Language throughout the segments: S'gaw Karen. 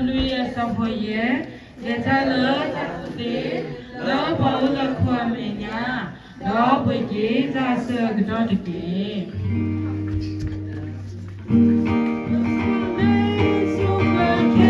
လွံၢ်အဆၢဖိယဲၢ်, လဲၤတၢ်လၢတၢ်သ့, လၢပှၤအိၣ်လၢခိအမဲာ်ညါ, ဒီးပှ့ၤက့ၤတၢ်ဆၢကတီၢ်တက့ၢ်. ပက့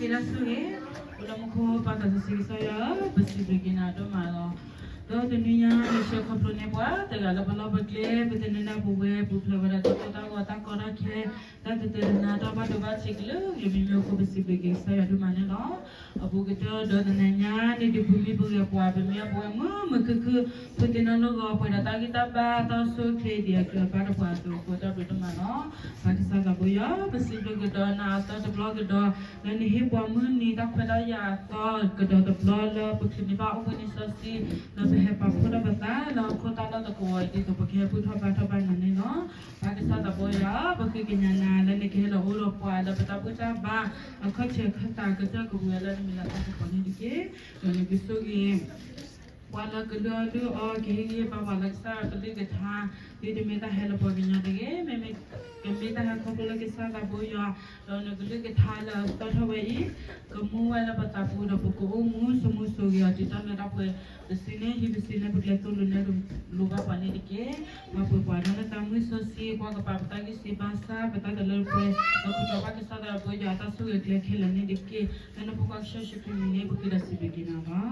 ၤလၢဆူဂ့ၤ, အိၣ်လၢမူခိၣ်ပၢ်သးစီဆှံကစၢ်ယွၤ, ပစံးဘျုးက့ၤနၤဒိၣ်မးလီၤ. ဒီးတနွံညါ နဆှၢခီဖျိန့ၢ်ပှၤတဂၤလၢပလီၢ်ပကျဲ, ပသန့ၤနၢ်ပူၤဝဲ ပူၤဖျဲးဝဲဒၣ်တၢ်ကိၢ်တၢ်ဂီၤ တၢ်ကီတၢ်ခဲ, တၢ်တတၢၢ်တနါ တၢ်ဘၣ်ဒိဘၣ်ထံးကလုာ်ကလုာ်မံၤမံၤအဃိ ပစံးဘျုးက့ၤကစၢ်ယွၤဒိၣ်မးန့ၣ်လီၤ. အပူၤကတၢၢ်ဒီးတနံၤညါန့ၣ် ဒုးပူၤမံပူၤဂဲၤပှၤ ပမ့ၢ်အပဝဲမုာ်မုာ်ခုၣ်ခုၣ် ဖုသ့ၣ်နီၣ်လိၣ်ဂီၤပှဲၤဒီးတၢ်ဂံၢ်တၢ်ဘါ တၢ်အိၣ်ဆူၣ်အိၣ်ချ့ဒံးအကျိၤအဘၣ်တပှၤအသိးအဃိ တၢ်ဘျုးဒိၣ်မးလီၤ. ပၢ်ကစၢ်သးဘိယွၤ ပစံးဘျုးကဒီးနၤအသီတဘျီကဒီး လၢနဟ့ၣ်ပှၤမုၢ်နံၤတၢ်ခွဲးတၢ်ယာ်အသီကဒီးတဘျီလၢပချုးန့ၢ်ဘၣ်အိၣ်ဘှံးနံၤစီဆှံ လၢပဟဲပာ်ဖှိၣ်ထီၣ်ပသးလၢဟီၣ်ခိၣ်တၢ်လီၢ်တကဝီၤအံၤ ဒ်သိးပကဟဲဘူၣ်ထီၣ်ဘါထီၣ်ဘၣ်နၤန့ၣ်လီၤ. ပၢ်ကစၢ်သးဘိယွၤ ပဃ့ကညးနၤလၢနကဟဲလီၤအိၣ်ဒီးပှၤလၢပတၢ်ဘူၣ်တၢ်ဘါ အခီၣ်ထံးအခီၣ်သးကတၢၢ်ကဝံၤဝဲလၢနမဲာ်လၢတၢ်ကပီၤန့ၣ်တက့ၢ်. ဒီးနကဆိၣ်ဂ့ၤ ပှၤလၢကလုၢ်အီၣ်လုၢ်အီ ကဟ့ၣ်ဂံၢ်ဟ့ၣ်ဘါပှၤလၢကစၢ်ယွၤကလုၢ်ကထါ, ဒ်တမ့ၢ်တၢ်ဟဲလၢပှၤကညီတဂ့ၤ, မ့မ့ၢ် ကမ့ၢ်တၢ်ဟဲခီဖျိလၢကစၢ်သးဘိယွၤ, ဒီးနကလုၢ်ကထါလၢအသၢထီၣ်ဝဲအံၤ ကမူဝဲလၢပသးပူၤဒီးပကအိၣ်မူဆိးမူဆိးဂ့ၤအီၤ တၢ်လၢတၢ်ပှဲၤ ပစုန့ၢ်ဟံၣ်ပစုန့ၢ်ပကျဲသိၣ်လိနဲၣ်လိဘၣ်ပှၤန့ၣ်တက့ၢ်. ပှၤပှဲၤပှၤဒီးနသးမုၢ်စီဆှံ ပှၤကပာ်ပသးဂံၢ်စၢ်ဘါစၢ် ပတၢ်တလၢပှဲၤ ဒီးခိးတီၤဘၣ်ကစၢ်သးဘိယွၤအတၢ်ဆိၣ်ဂ့ၤကျဲခဲလၢာ်န့ၣ်တက့ၢ်. လၢနဖိခွါကစၢ်ယ့ၣ်ၡူးခရံာ်အမံၤန့ၣ် ပဃ့ဒီးစံးဘျုးက့ၤနၤလီၤ.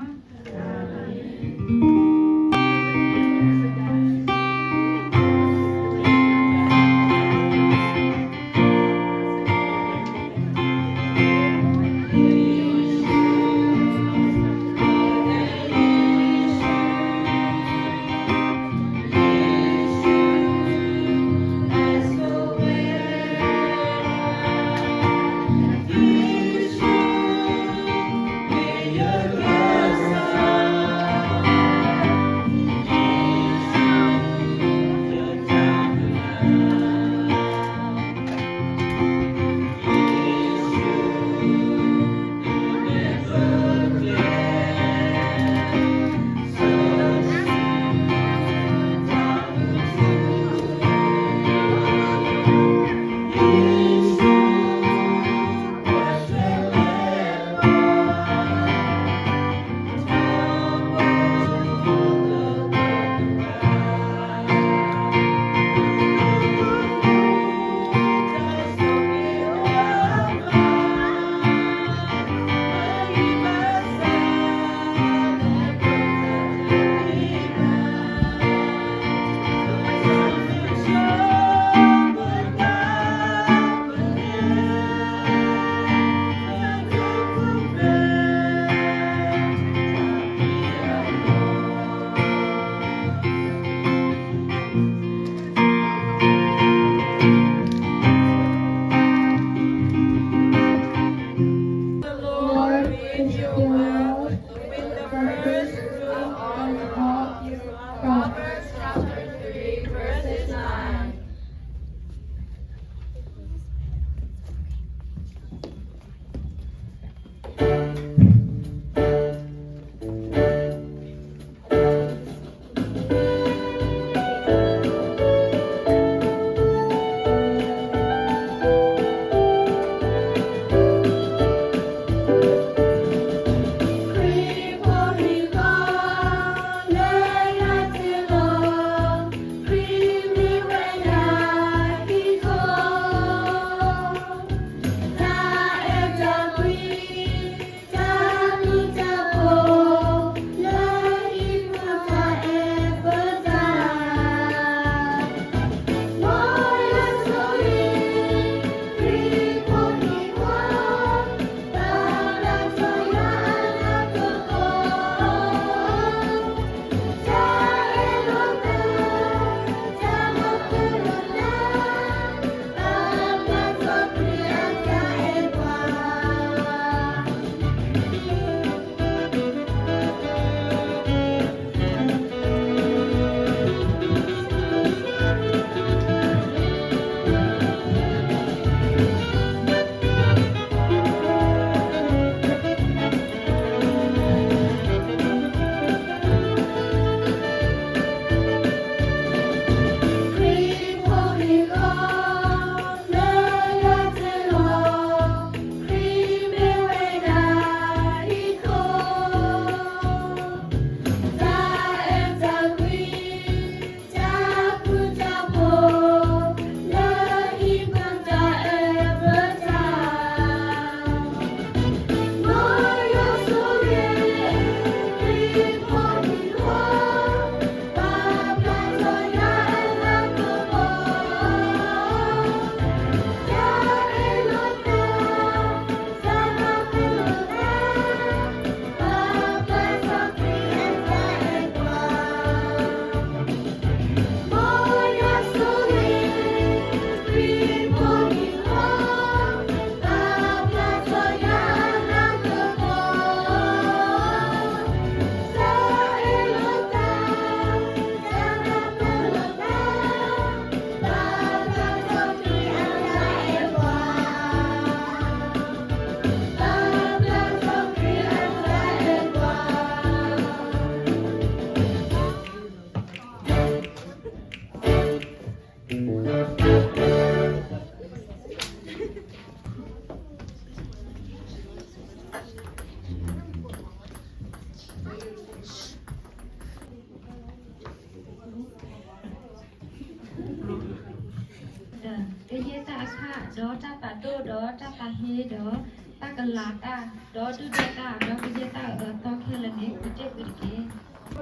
တၢ်ခး ဒီးတၢ်သးဒိၣ် ဒီးတၢ်သးဟ့ ဒီးတၢ်ကလၤတၢ် ဒီးဒုၣ်ဒါတၢ် ဒီးကယဲၢ်တၢ်အၢအသီခဲလၢာ်န့ၣ် ပတ့ၢ်ကွံာ်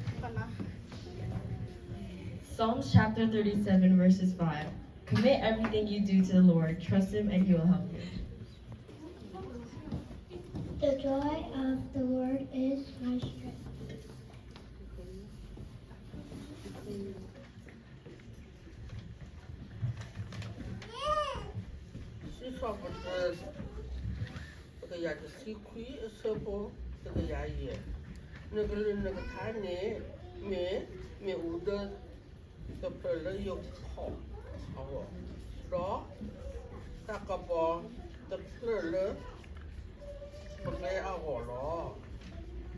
တက့ၢ်. Psalms chapter thirty-seven, verses five. Commit everything you do to the Lord, trust him, and he will help you. The joy of the Lord is my strength. စံးထီၣ်ပတြၢၤ တကယၤတဆံခွံ အဆၢဖိတကယၤယဲၢ်, နကလုၢ်နကထါန့ၣ် မ့ၢ်မ့ၣ်အူဒၢ တဖျၢၣ်လၢယခီၣ်အဂီၢ်, ဒီးတၢ်ကပီၤတဖျၢၣ်လၢပကျဲအဂီၢ်လီၤ.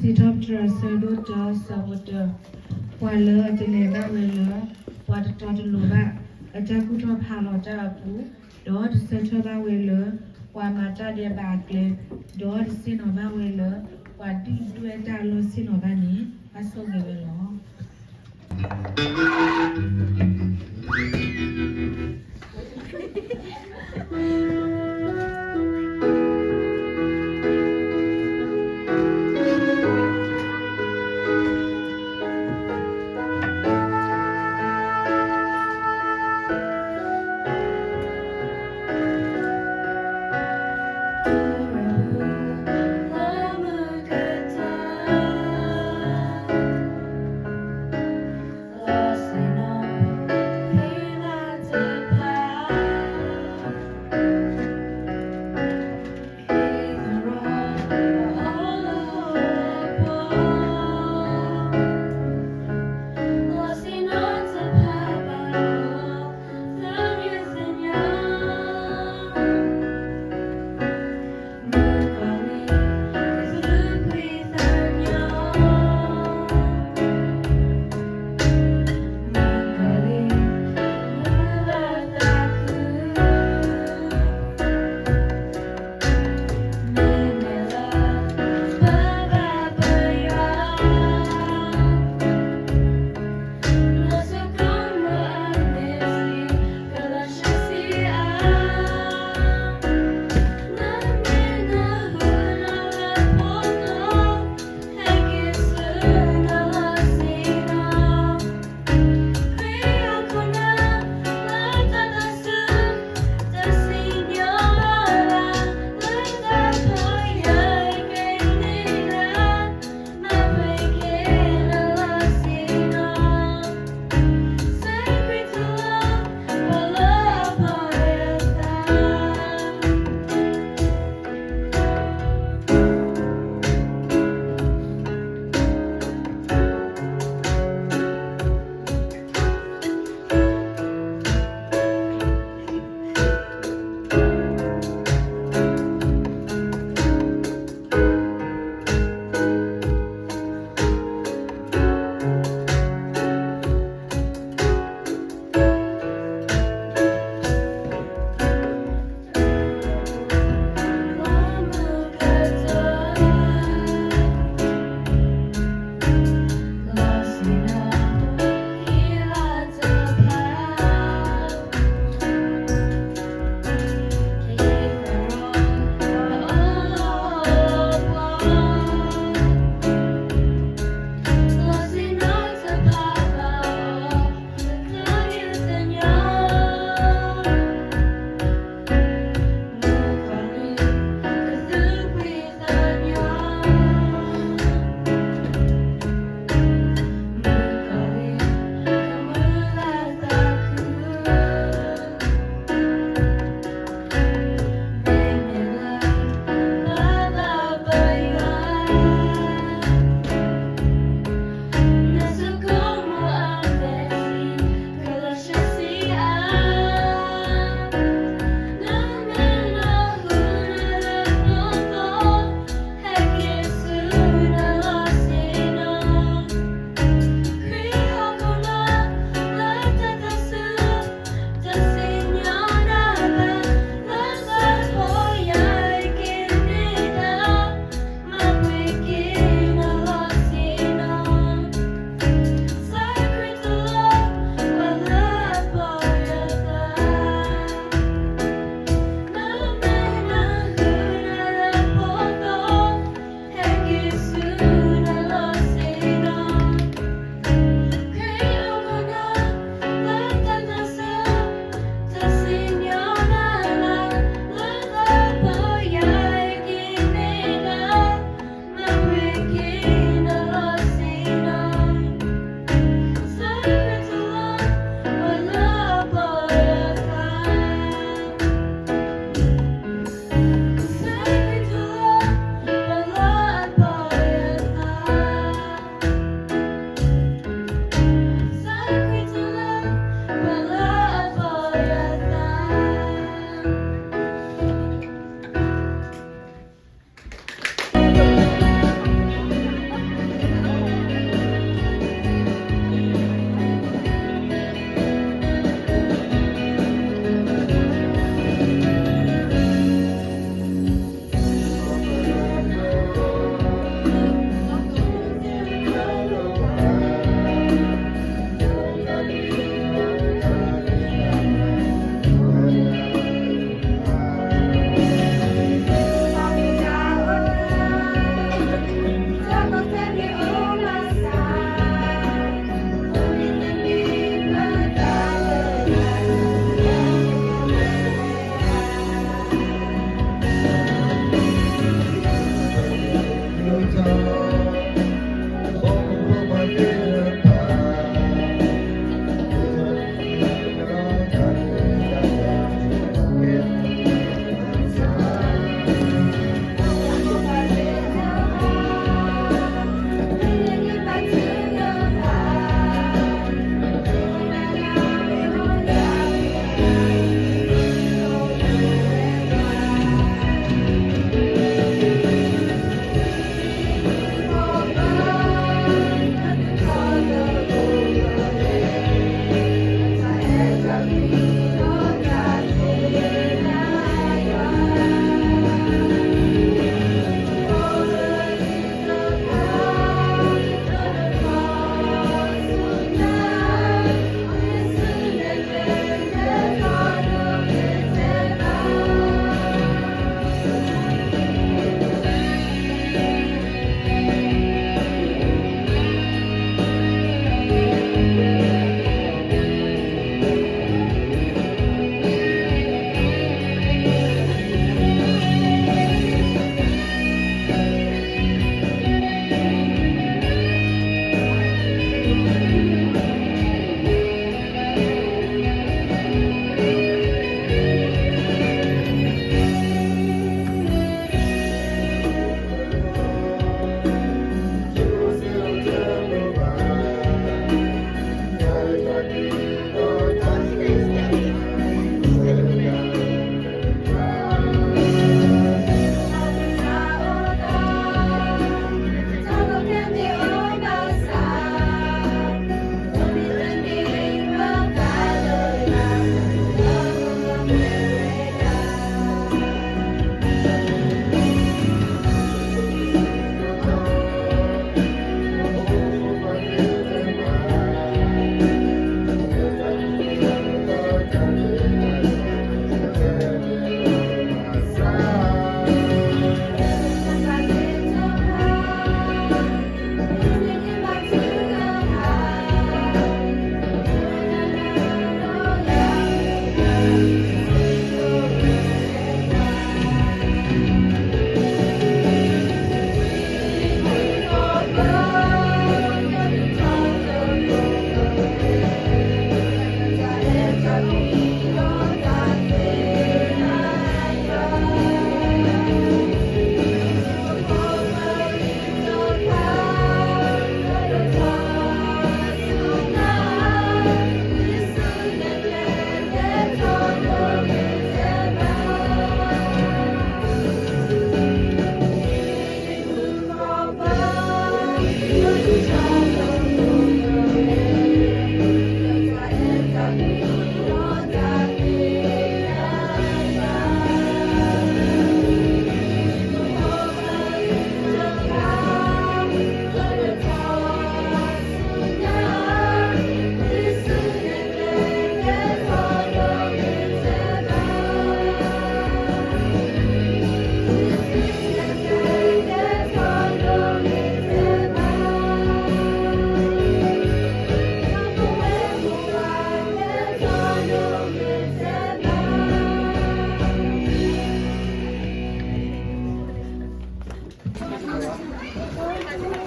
စံးထီၣ်ပတြၢၤ ဆၢဒိၣ်တၢ ဆၢဖိတၢ, ပှၤလၢအတလဲၤဘၣ်ဝဲလၢ ပှၤတတီတလိၤဘၣ် အတၢ်ကူၣ်ထီၣ်ဖးလီၤတၢ်အပူၤ, ဒီးတဆၢထၢၣ်ဘၣ်ဝဲလၢ ပှၤမၤတၢ်ဒဲးဘးအကျဲ, ဒီးတဆ့ၣ်နီၤဘၣ်ဝဲလၢ ပှၤဒုၣ်ဒွဲၣ်တၢ်အလီၢ်ဆ့ၣ်နီၤဘၣ်န့ၣ် ဘၣ်ဆိၣ်ဂ့ၤဝဲလီၤ.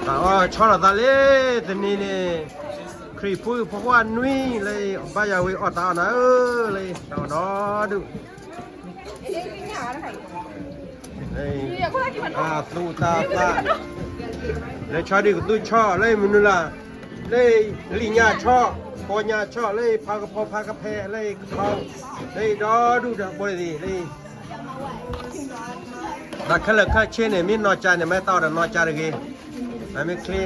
တၢ်အီၣ်ဆီလီၤသးလၢတနံၤန့ၣ်, ခရံာ်ဖိဖိခွါနွံလၢ ဘါယွၤဝံၤအီၣ်တၢ်အီၣ်နၤဧၢလၢ တၢ်အီၣ်ဒီဒူၣ်, အသူၣ်တၢ်သး, လၢဆီဒုၣ်ကသူဆီလၢမနုၤလၢ်, လၢလံာ်ညါဆီ, ဃီညါဆီလၢဖးကဖီဖးကဖဲလၢကဖီ, လၢဒီဒူၣ်ဒီးဘိသ့ၣ်လၢ တၢ်ခဲလၢာ်ခဲဆ့န့ၣ် မ့ၢ်နီၢ်ကၠါန့ၣ် မ့ၢ်တၢ်အီၣ်ဒီးနီၢ်ကၠါတဂ့ၤ, အမ့ၢ်ချ့,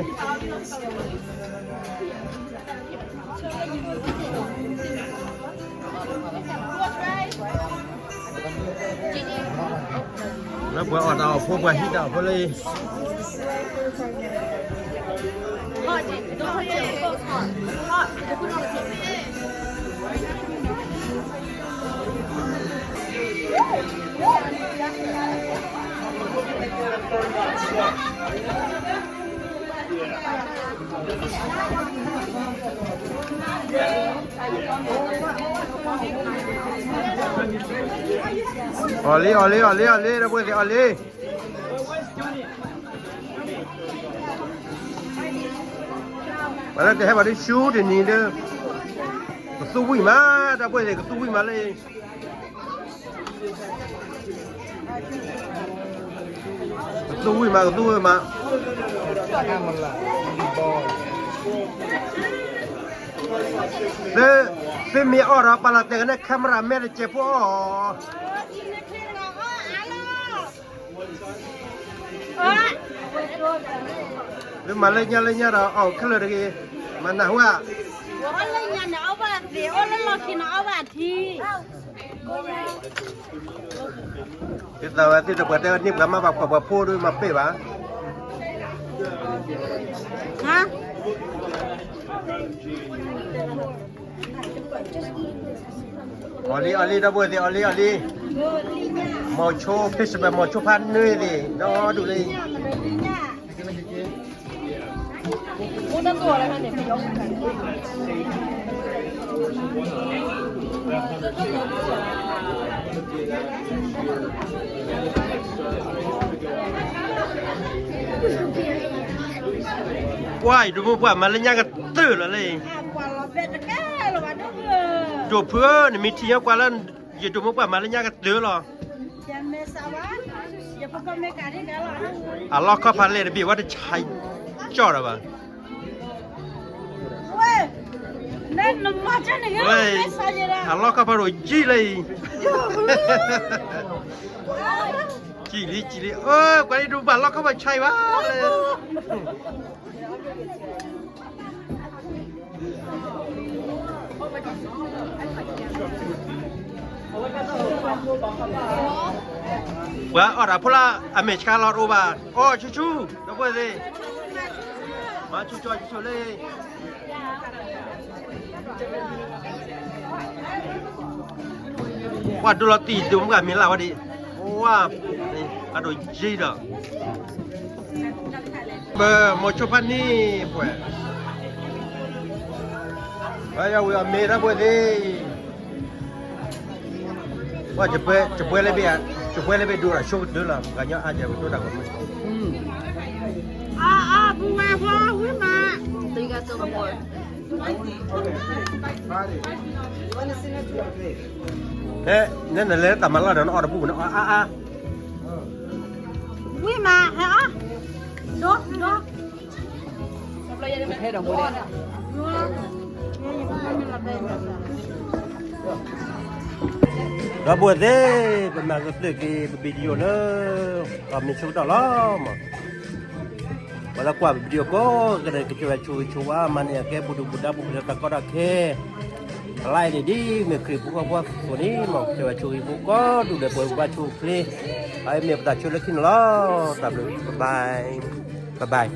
လၢပှၤအီၣ်တၢ်အီၣ်ဖိ ပှၤဟံးတၢ်အီၣ်ဖိလၢ အီၣ်လံ အီၣ်လံ အီၣ်လံ အီၣ်လံ ဒီပုၢ်ဝဲၢ်သ့ၣ် အီၣ်လံ. ပှၤလၢတဟဲဘၣ်ဒ်ဆူတနံၤဒီး ကသူဝံၣ်မး, ဒီပုၢ်ဝဲၢ်သ့ၣ် ကသူဝံၣ်မးလၢ ကသူဝံၣ်မး ကသူဝံၣ်မး, သုမ့ၢ်အီၣ်ဒီး ပာ်လီၤတဲာ်ကနဲ camera man တစဲးဖိအီၣ် သုမၤလၢညါလၢညါဒီး အီၣ်ခဲလၢာ်တဂ့ၤ, မၤနၢ်ဟူဧါ. သုသးဝဲသုတပှဲၤတဲန့ၢ်ပှၤမၤဘၣ်ကွၢ်ပှၤဖိဒ်မၤပ့ၢ်ဘၣ်. အီၣ်လံ အီၣ်လံ ဒီပုၢ်ဝဲၢ်သ့ၣ် အီၣ်လံ အီၣ်လံ, မီၤဆိ ဖ့ၣ်စပယ် မီၤဆိဖးနွံသ့ၣ် ဒီဒူၣ်လၢ ကွၢ် ယဒိၣ်မိၢ်ပှၢ်မၤလၢညါကတၢၢ်လီၤလၢ ဒိၣ်ဖုဧၢ နမ့ၢ်ထံၣ်ညါကွၢ်လၢ ယဒိၣ်မိၢ်ပှၢ်မၤလၢညါကတၢၢ်လီၤ. အလီၢ်ခီၣ်ဖးလဲၢ်တဘ့ၣ်ဝဲတဆါကၠီၣ်ဒီးဘၣ်. အလီၢ်ခီၣ်ဖးဒိၣ်ကံလၢအံၤ, ကံလံ ကံလံ အၢ ကွၢ်လံဒိၣ်ဘၣ်လီၢ်ခီၣ်ဖးဆါအံၤဘၣ်လၢ ပှၤအီၣ်တၢ်ဖိလၢအမဲာ်ဆှးလီၤတအိၣ်ဘၣ်, အီၣ်ဆူၣ်ဆူၣ် ဒီပုၢ်ဝဲၢ်သ့ၣ်, မၤဆူၣ်ကၠီဆူၣ်ဆူၣ်လၢ ကွၢ်ဒိလီၤတံၢ်ဒိၣ်မုၢ်ကမ့ၢ်လၢ်ဝဲဒၣ်, ဝါ, အဒိၣ်ယံၤဒီး ပမီၤဆိဖးနံၤပှဲၤ, ပယီၤဝံၤအီၣ်မ့ၤဒီပုၢ်ဝဲၢ်သ့ၣ်, ဝဲ, ကပှဲၤလၢဘ့ၣ်, ကပှဲၤလၢဘ့ၣ်ဒိၣ်ဒီးဆိကတၢၢ်လီၤ, ပှၤကညီအါကဲၤပဒိၣ်တၢ်ကီမ့ၢ်, အါအါပူၤဝဲဖီဝံၤမး, နလဲၤတၢ်မၤလီၢ်ဒီးနအီၣ်တပူၤန့ၣ် အါအါ ဝံၤမး, ဟဲအီၣ်, ဒိ, ဒိ, ဒီပုၢ်ဝဲၢ်သ့ၣ်, ပမၤကသ့ၣ်က့ၤပ video လၢ အမ့ၢ်ဆိကတီၢ်လီၤမး, ပှၤလၢကွၢ်ပ video ကိးဂၤဒဲး ကစၢ်ယွၤဆိၣ်ဂ့ၤဆိၣ်ဝါ မၤန့ၢ်အကဲပူၤဒုၣ်ပူၤဒါ ပူၤဖျဲးတၢ်ကီတၢ်ခဲ အလါအံၤန့ၣ် ဒ်မ့ၢ်ခရံာ်ဖိခွါဖိအသိးန့ၣ်မး ကစၢ်ယွၤဆိၣ်ဂ့ၤဖိကိးဒူၣ်ဒီး ပှၤဘၣ်ဆိၣ်ချ့, အအံၤမ့ၢ်ပတၢ်ဆိလၢခံန့ၣ်လီၤ. တၢ်ဘျုး, bye bye, bye bye.